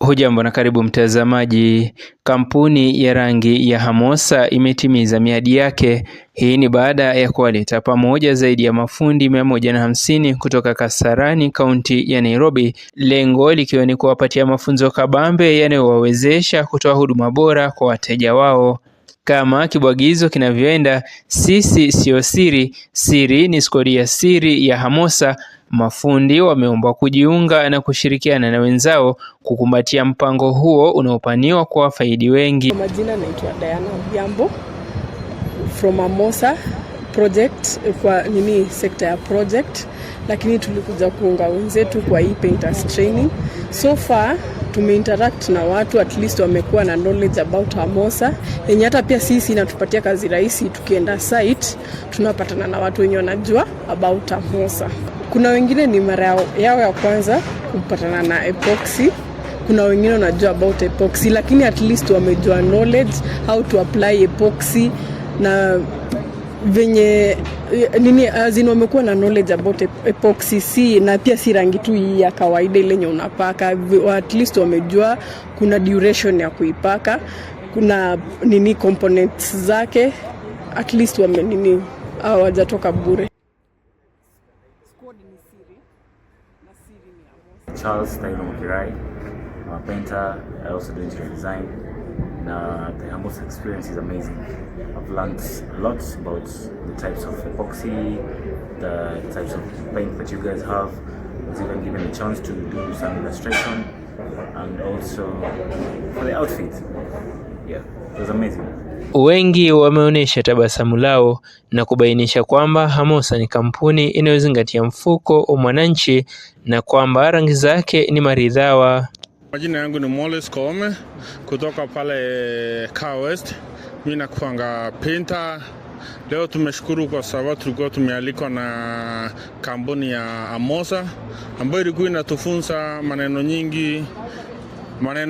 Hujambo na karibu mtazamaji. Kampuni ya rangi ya Hamosa imetimiza miadi yake. Hii ni baada ya kuwaleta pamoja zaidi ya mafundi 150 kutoka Kasarani, kaunti ya Nairobi, lengo likiwa ni kuwapatia mafunzo kabambe yanayowawezesha kutoa huduma bora kwa wateja wao. Kama kibwagizo kinavyoenda, sisi siyo siri, siri ni skodi ya siri ya Hamosa. Mafundi wameombwa kujiunga na kushirikiana na wenzao kukumbatia mpango huo unaopaniwa kwa wafaidi wengi. Kwa majina naitwa Diana Odhiambo from Amosa project kwa nini sekta ya project, lakini tulikuja kuunga wenzetu kwa hii painters training. So far tumeinteract na watu, at least wamekuwa na knowledge about Amosa yenye hata pia sisi inatupatia kazi rahisi. Tukienda site tunapatana na watu wenye wanajua about Amosa. Kuna wengine ni mara yao ya kwanza kupatana na epoxy, kuna wengine wanajua about epoxy, lakini at least wamejua knowledge how to apply epoxy na venye nini, as in wamekuwa na knowledge about epoxy, si na pia si rangi tu hii ya kawaida ile yenye unapaka. At least wamejua kuna duration ya kuipaka, kuna nini components zake, at least wame nini, hawajatoka bure. Charles Taino Mukirai. I'm a painter. I also do interior design. And the Hamosa experience is amazing. I've learned a lot about the types of epoxy, the types of paint that you guys have. I was even given a chance to do some illustration and also for the outfit. Yeah, it was amazing. Wengi wameonyesha tabasamu lao na kubainisha kwamba Hamosa ni kampuni inayozingatia mfuko wa mwananchi na kwamba rangi zake ni maridhawa. Majina yangu ni Moles Koome kutoka pale Car West. Mimi nakuanga painter. Leo tumeshukuru kwa sababu tulikuwa tumealikwa na kampuni ya Amosa ambayo ilikuwa inatufunza maneno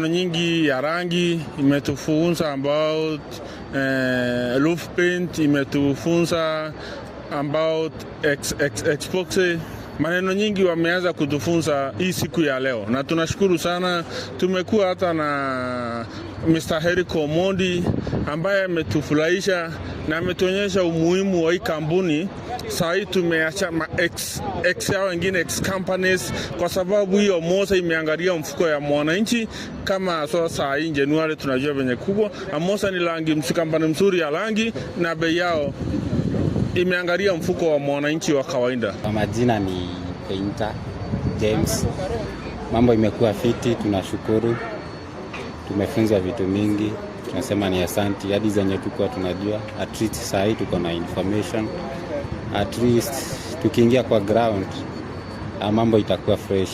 nyingi ya rangi, imetufunza about roof paint, imetufunza about epoxy, maneno nyingi wameanza kutufunza hii siku ya leo, na tunashukuru sana. Tumekuwa hata na Mr. Eric Omondi ambaye ametufurahisha na ametuonyesha umuhimu wa hii kampuni. Saa hii tumeacha ma ex, ex yao wengine ex companies, kwa sababu hiyo Amosa imeangalia mfuko ya mwananchi. Kama so saa hii Januari tunajua venye kubwa Amosa ni rangi, kampuni mzuri ya rangi na bei yao imeangalia mfuko wa mwananchi wa kawaida. Kwa majina ni Painter James. Mambo imekuwa fiti, tunashukuru. Tumefunzwa vitu mingi, tunasema ni asanti, hadi zenye tukuwa tunajua. At least saa hii tuko na information, at least tukiingia kwa ground mambo itakuwa fresh.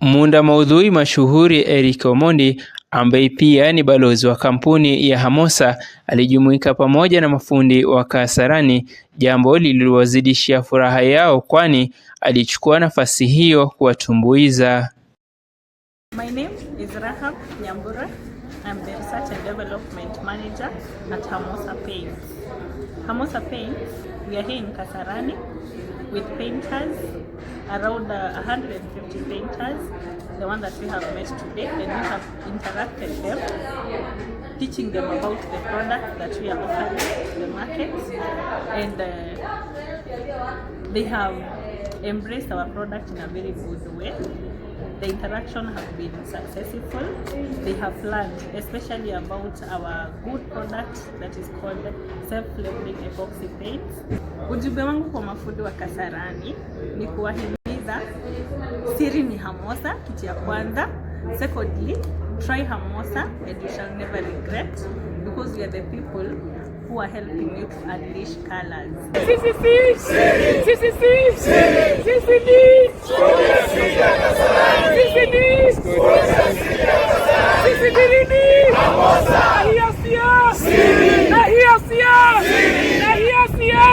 Muunda maudhui mashuhuri Eric Omondi ambaye pia ni balozi wa kampuni ya Hamosa alijumuika pamoja na mafundi wa Kasarani, jambo lililowazidishia furaha yao kwani alichukua nafasi hiyo kuwatumbuiza. My name is Rahab Nyambura. I'm the Research and Development Manager at Hamosa Paints. Hamosa Paints, we are here in Kasarani with painters, around 150 painters, the one that we have met today, and we have interacted them, teaching them about the product that we are offering to the market, and they have embraced our product in a very good way. The interaction have been successful. They have learned especially about our good product that is called self-leveling epoxy paints. Ujumbe wangu kwa mafundi wa Kasarani ni kuwahimiza siri ni Hamosa, kitu ya kwanza. Secondly, try Hamosa and you shall never regret because we are the people who are helping you to unleash colors. CCC! CCC! CCD! CCD! CCD! Na hiyo sio! Na hiyo sio! Na hiyo sio!